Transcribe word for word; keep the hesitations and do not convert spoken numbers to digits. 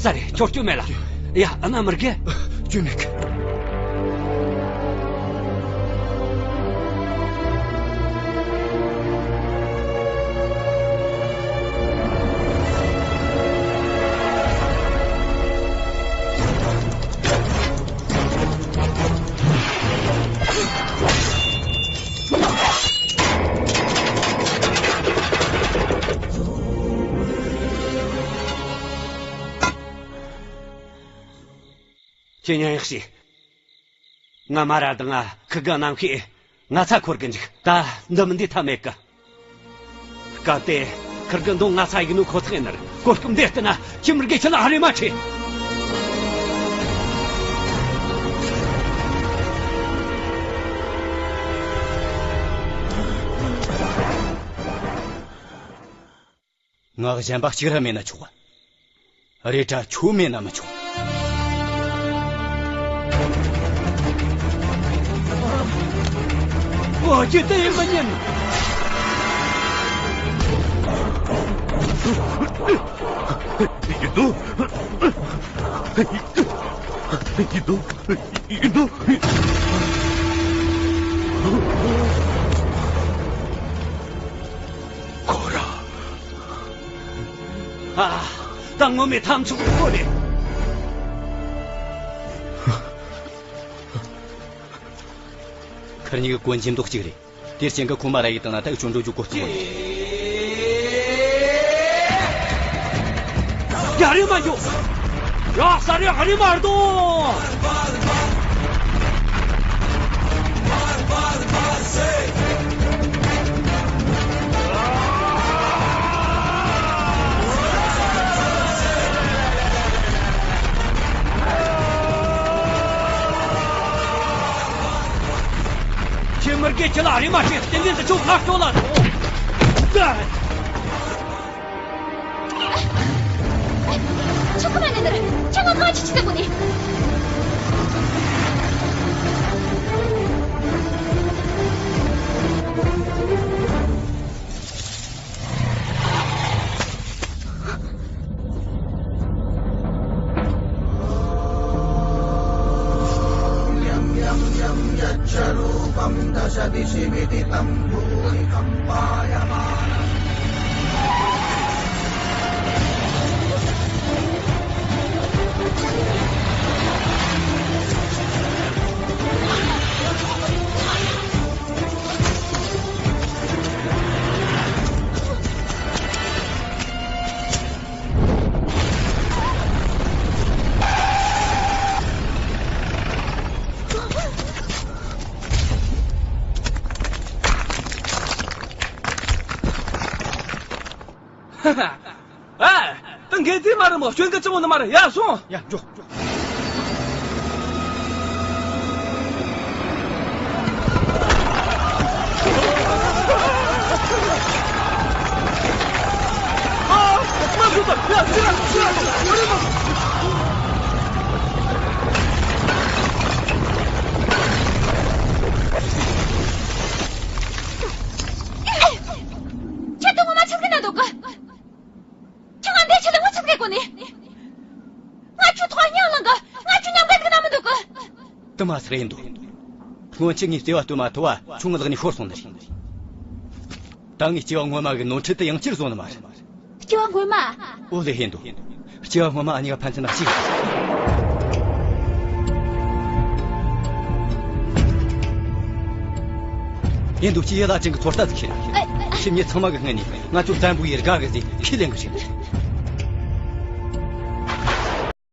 ཙ་རེ། ཁྱོད་སྐྱོན་མེད་ལ། ཡ། ཨ་ན་མི་དགེ། སྐྱོན་མེད་གི། ཁྱེད་ཉན་ཡག་ཤིག་ང་མ་ར་དང་ང་ཁི་ག་ནམ་ཤེས་ང་ཚ་འཁོར་གི་འཇུག་ད་འདི་མི་འདི་ཐབས་མེད་གི། སྐབས་དེ་ཁིར་གི་མདུང་ང་ཚ་ཡིན་ནོ་ཁོ་ཐག་ཡིན་ནར་གོ་སྐབས་འདི་བསྟུན་ན་ཁྱི་མི་དགེ་ཁྱི་ལ་ཧ་རེ་མ་ཁྲིད། ང་གཞན་པ་གཅིག་ར་མེད་ན་ཆོག་ག་རེད་དྲ་ཁྱོད་མེད་ན་མི་ཆོག་ཨོ་ཅི་དེ་ཡིན་མི་ཉན། ཡིན་དོ། ཡིན་དོ། ཡིན་དོ། ཁོ་ར། ཨ། ད་ངོ་མའི་ཐམ་ཚུགས་ཁོ་རེད། ཁར་གཉིས་ཀྱི་གོན་ཆེན་མདོག་གཅིག་རེད། དེར་ཅན་གྱི་ཁོ་མ་ར་ཡི་དང་ན་ད་ཅོ་འགྲོ་རྒྱུ་གོ་གཏོང་རེད། ཡ་རེ་མ་འཇོག་ཡ་ས་རེ་ཧ་རེ་མ་ར་དོ། ཁྱེད་མི་དགེ་ཁྱི་ལ་རེ་མ་ཁྲིད་བསྟན་འཛིན་དུ་ཆོག་ང་སྐྱོ་ལ་ཆོག་ཁ་མ་ནི་ནར་ཁྱེད་ང་གང་ཅི་ཅི་ཟེར་གོ་ནི། ं यं यं यच्च रूपं दशदिशि विदितं भूरिकम्पायमानम्। ཨ། ད་འགན་དེ་མ་རེད་མོ། སྐྱོན་གི་ཅི་མོ་ནི་མ་རེད། ཡ་སོང་། ཡ་འགྲོ། ཁྱེད་དུ་ངོ་མ་ཆགས་ཀྱི་ན་འདུག་གི། ཁྱེད་ང་འདས་ཆེད་དུ་ངོ་ཆགས་ཀྱི་གོ་ནི། ང་ཁྱོད་ཐོག་སྙིང་ལངས་གི། ང་ཁྱོད་ཉམས་ག་འདུག་ན་མི་འདུག་གི། དུ་མ་ཟེར་ཡིན་འདུག་སྔོན་ཆད་ངས་བརྩེ་བ་སྟོན་མ་ཐུབ་བ་ཁྱོད་ངའི་ལག་ནས་ཤོར་སོང་ནི་རེད། ད་ངས་སྐྱེ་བ་སྔོན་མ་གི་ནོར་འཁྲུལ་དུ་ཡང་བསྐྱར་བཟོ་ནི་མ་རེད། སྐྱེ་བ་སྔོན་མ། ཨོ་ལེ་ཧེ་འདུག་སྐྱེ་བ་སྔོན་མ་ཨ་མྱེས་ཕན་ཚུན་ན་གཅིག་རེད། ཡིན་འདུག་ཅི་ཡ་ལ་ཅན་གྱི་ཚོད་ལྟ་ཟིག་ཤེས། ཨེ། ཁྱེད་ཉིད་ཚང་མ་གི་སྔུན་ནས་ང་ཚོ་བཙན་པོ་ཡི་དགའ་གི་ཟིག་ཁས་ལེན་གི་ཞིག